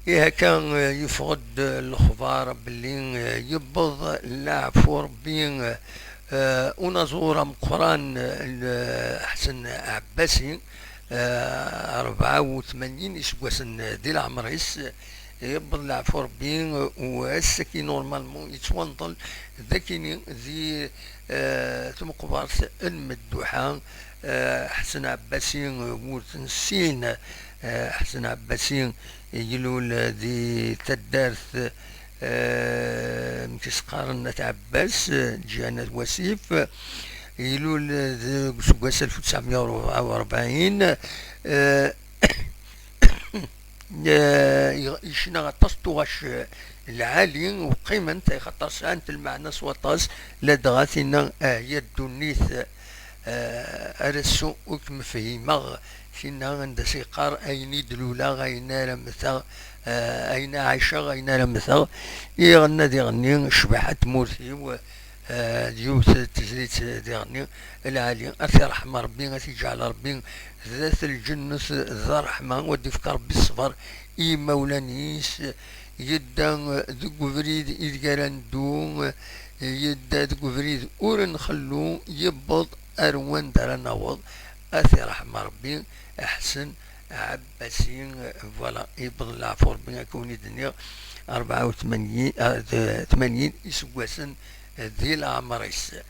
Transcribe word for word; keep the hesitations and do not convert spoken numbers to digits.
Ihi akka, eh, yeffeɣ-d, eh, lexbar belli, eh, yewweḍ leɛfu Rebbi, eh, eh, unaẓur ameqqran, eh, n, eh, Ḥsen Ɛebbasi, eh, rebɛa u tmanyin iseggasen, eh, di leɛmer-is, eh, yewweḍ leɛfu Rebbi, eh, u ass-agi normalement yettwanḍel d akini di, eh, tmeqbert n Medduḥa, eh, Ḥsen Ɛebbasi, eh, wur t-nessin, eh, Ḥsen Ɛebbasi, ilul di taddart, eh, amek i s-qqaren, At Ɛebbas, eh, ǧǧiha n At Wasif, ilul deg useggas alef u tesɛemya u rebɛa u rebɛin, eh, eh, yecna aṭas n tuɣac, eh, lɛali u qqiment, axaṭer sɛant lmeɛna s waṭas, ladɣa tinna, eh, ya ddunit, eh, ar ass-a ur kem-fhimeɣ, tinna anda s-yeqqar ayen i d-luleɣ, ayen ara mmteɣ, eh, ayen ara ɛiceɣ, ayen ara mmteɣ. Iɣenna diɣenni, Cbaḥa n tmurt-iw, eh, d yiwet n tezlit diɣenni lɛali. Ad t-iṛḥem Ṛebbi, ad t-iǧɛel Ṛebbi d at lǧennet d ṛṛeḥma, u ad d-ifk Ṛebbi ṣṣber i yimawlan-is. Yedda deg ubrid ideg ara neddu, yedda deg ubrid ur nxellu, yewweḍ ar wanda ara naweḍ. Ad t-iṛḥem Ṛebbi, Ḥsen Ɛebbasi, voilà, yewweḍ leɛfu Ṛebbi, akka wen i d-nniɣ, rebɛa u tmanyin, ah, d-, tmanyin iseggasen di leɛmer-is.